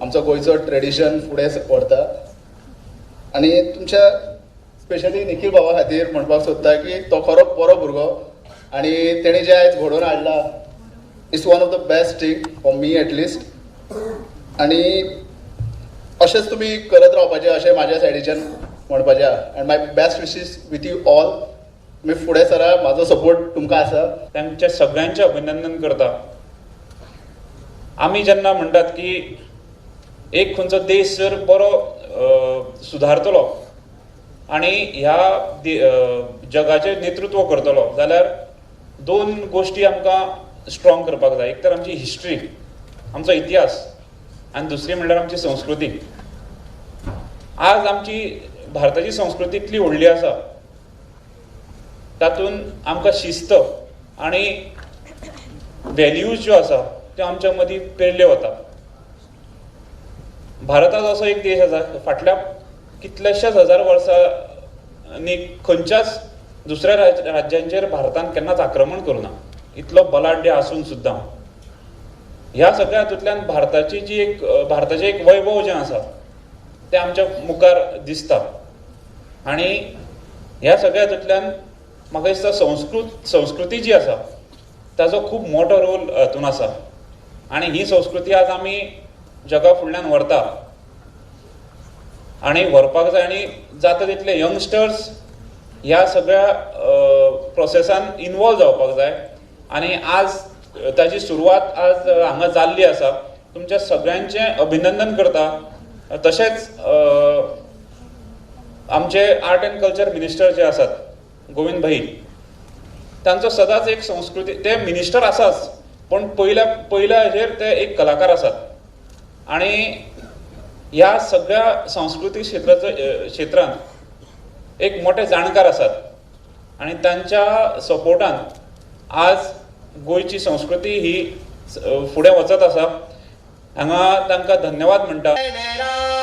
आमचो गोंयचो ट्रेडिशन फुडें व्हरता. आनी तुमच्या स्पेशली निखील बाबा खातीर म्हणपाक सोदता की तो खरो बरो भुरगो आनी तेणी जें आयज घडोवन हाडलां, it's one of the best thing for me at least. आनी अशेंच तुमी करत रावपाचें अशें म्हाज्या सायडीच्यान म्हणपाचें आहा. And my best wishes with you all. तुमी फुडें सरा, म्हाजो सपोर्ट तुमकां आसा. तांच्या सगळ्यांचें अभिनंदन करता. आमी जेन्ना म्हणटात की एक खंयचो देश जर बरो सुदारतलो आनी ह्या जगाचें नेतृत्व करतलो जाल्यार दोन गोश्टी आमकां स्ट्रॉंग करपाक जाय. एक तर आमची हिस्ट्री, आमचो इतिहास आनी दुसरी म्हणल्यार आमची संस्कृती. आज आमची भारताची संस्कृती इतली व्हडली आसा, तातूंत आमकां शिस्त आनी व्हॅल्यूज ज्यो आसा त्यो आमच्या मदीं पेरल्यो वता. भारताचो असो एक देश आसा, फाटल्या कितल्याशाच हजार वर्सांनी खंयच्याच दुसऱ्या राज्यांचेर भारतान केन्नाच आक्रमण करूं ना, इतलो बलाढ्य आसून सुद्दां. ह्या सगळ्या हातूंतल्यान भारताची जी एक भारताचें एक वैभव जें आसा तें आमच्या मुखार दिसता. आनी ह्या सगळ्या हातूंतल्यान म्हाका दिसता संस्कृती जी आसा ताजो खूब मोठो रोल हातूंत आसा. आनी ही संस्कृती आज आमी जगा फुडल्यान व्हरता आनी व्हरपाक जाय. आनी जाता तितले यंगस्टर्स ह्या सगळ्या प्रोसेसान इनवॉल्व जावपाक जाय. आनी आज ताजी सुरवात आज हांगा जाल्ली आसा. तुमच्या सगळ्यांचें अभिनंदन करता. तशेंच आमचे आर्ट अँड कल्चर मिनिस्टर जे आसात गोविंद भाई, तांचो सदांच एक संस्कृती, ते मिनिस्टर आसाच पूण पयल्या पयल्या हेजेर ते एक कलाकार आसात आनी ह्या सगळ्या सांस्कृतीक क्षेत्रांत एक मोठे जाणकार आसात. आनी तांच्या सपोर्टान आज गोंयची संस्कृती ही फुडें वचत आसा. हांगा तांकां धन्यवाद म्हणटा. राम.